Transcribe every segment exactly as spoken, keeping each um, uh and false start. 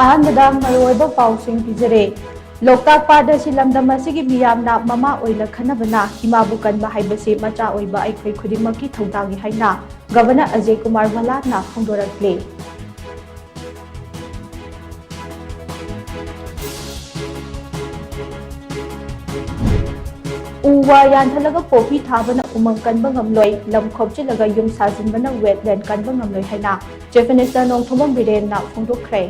ꯑꯍꯥꯟꯕꯗ ꯃꯔꯨꯑꯣꯏꯕ ꯄꯥꯎꯁꯤꯡ ꯄꯤꯖꯔꯦ꯫ ꯂꯣꯛꯇꯥꯛ ꯄꯥꯠ ꯑꯁꯤ ꯂꯝꯗꯝ ꯑꯁꯤꯒꯤ ꯃꯤꯌꯥꯝꯅ ꯃꯃꯥ ꯑꯣꯏꯅ ꯈꯟꯅꯕꯅ ꯏꯃꯥꯕꯨ ꯀꯟꯕ ꯍꯥꯏꯕꯁꯤ ꯃꯆꯥ ꯑꯣꯏꯕ ꯑꯩꯈꯣꯏ ꯈꯨꯗꯤꯡꯃꯛꯀꯤ ꯊꯧꯗꯥꯡꯅꯤ ꯍꯥꯏꯅ ꯒꯚꯔꯅꯔ ꯑꯖꯌ ꯀꯨꯃꯥꯔ ꯚꯜꯂꯥꯅ ꯐꯣꯡꯗꯣꯔꯛꯂꯤ꯫ ꯎ ꯋꯥ ꯌꯥꯟꯊꯠꯂꯒ ꯄꯣꯄꯤ ꯊꯥꯕꯅ ꯎꯃꯪ ꯀꯟꯕ ꯉꯝꯂꯣꯏ, ꯂꯝ ꯈꯣꯞꯆꯤꯜꯂꯒ ꯌꯨꯝ ꯁꯥꯖꯤꯟꯕꯅ wetland ꯀꯟꯕ ꯉꯝꯂꯣꯏ ꯍꯥꯏꯅ Chief Minister ꯅꯣꯡꯊꯣꯝꯕꯝ ꯕꯤꯔꯦꯟꯅ ꯐꯣꯡꯗꯣꯛꯈ꯭ꯔꯦ꯫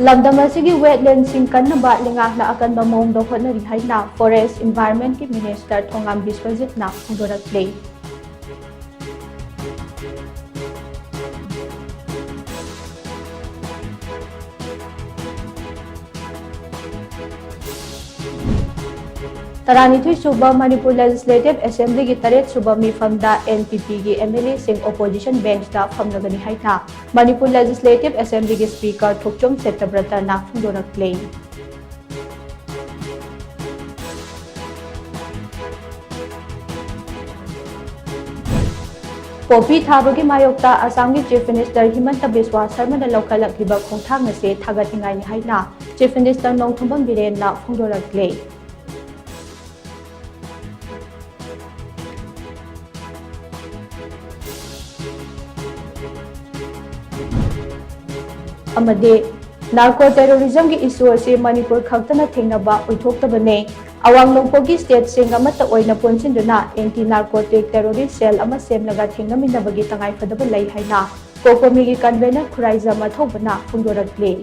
ꯂꯝꯗꯝ ꯑꯁꯤꯒꯤ wetlandꯁꯤꯡ ꯀꯟꯅꯕ ꯂꯩꯉꯥꯛꯅ ꯑꯀꯟꯕ ꯃꯑꯣꯡꯗ ꯍꯣꯠꯅꯔꯤ ꯍꯥꯏꯅ Forest Environmentꯀꯤ Minister ꯊꯣꯉꯥꯝ ꯕꯤꯁ꯭ꯋꯖꯤꯠꯅ ꯐꯣꯡꯗꯣꯔꯛꯂꯤ꯫ ꯇꯔꯥꯅꯤꯊꯣꯏ ꯁꯨꯕ ꯃꯅꯤꯄꯨꯔ Legislative Assemblyꯒꯤ ꯇꯔꯦꯠ ꯁꯨꯕ ꯃꯤꯐꯝꯗ NPPꯒꯤ MLAꯁꯤꯡ opposition benchꯇ ꯐꯝꯂꯒꯅꯤ ꯍꯥꯏꯅ ꯃꯅꯤꯄꯨꯔ Legislative Assemblyꯒꯤ Speaker ꯊꯣꯛꯆꯣꯝ ꯁꯦꯇꯕ꯭ꯔꯇꯅ ꯐꯣꯡꯗꯣꯔꯛꯂꯤ꯫ ꯄꯣꯄꯤ ꯊꯥꯕꯒꯤ ꯃꯥꯌꯣꯛꯇ ꯑꯁꯥꯝꯒꯤ Chief Minister ꯍꯤꯃꯟꯇ ꯕꯤꯁ꯭ꯋꯥ ꯁꯔꯃꯅ ꯂꯧꯈꯠꯂꯛꯂꯤꯕ ꯈꯣꯡꯊꯥꯡ ꯑꯁꯤ ꯊꯥꯒꯠꯅꯤꯡꯉꯥꯏꯅꯤ ꯍꯥꯏꯅ Chief Minister ꯅꯣꯡꯊꯣꯝꯕꯝ ꯕꯤꯔꯦꯟꯅ ꯐꯣꯡꯗꯣꯔꯛꯂꯦ꯫ ꯑꯃꯗꯤ narco terrorismꯒꯤ issue ꯑꯁꯤ ꯃꯅꯤꯄꯨꯔ ꯈꯛꯇꯅ ꯊꯦꯡꯅꯕ ꯑꯣꯏꯊꯣꯛꯇꯕꯅꯦ꯫ ꯑꯋꯥꯡ ꯅꯣꯡꯄꯣꯛꯀꯤ stateꯁꯤꯡ ꯑꯃꯠꯇ ꯑꯣꯏꯅ ꯄꯨꯟꯁꯤꯟꯗꯨꯅ anti narcotic terrorist cell ꯑꯃ ꯁꯦꯝꯂꯒ ꯊꯦꯡꯅꯃꯤꯟꯅꯕꯒꯤ ꯇꯉꯥꯏꯐꯗꯕ ꯂꯩ ꯍꯥꯏꯅ COCOMIꯒꯤ convener ꯈꯨꯔꯥꯏꯖꯝ ꯃꯊꯧꯕꯅ ꯐꯣꯡꯗꯣꯔꯛꯂꯤ꯫